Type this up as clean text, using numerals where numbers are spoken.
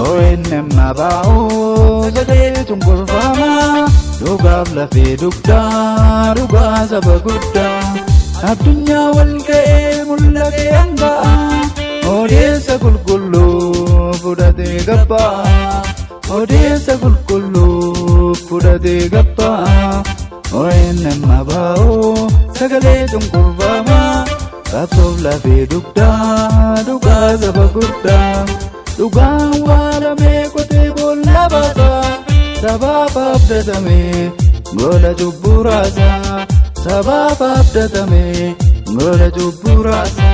ONM ABO sagalee cunqurfamaa dhugaaf lafee dugdaa dhugaa saba guddaa addunyaa wal ga'ee mul'atee hanga'a odeessa qulqulluu fudhatee gabbaa odeessa qulqulluu fudhatee gabbaa. ONM ABO sagalee cunqurfamaa qabsoof lafee dugdaa dhugaa saba guddaa dhugaan waalamee qotee boolla baasa sabaaf abdatamee gola cubbuu raasa sabaaf abdatamee gola cubbuu raasa.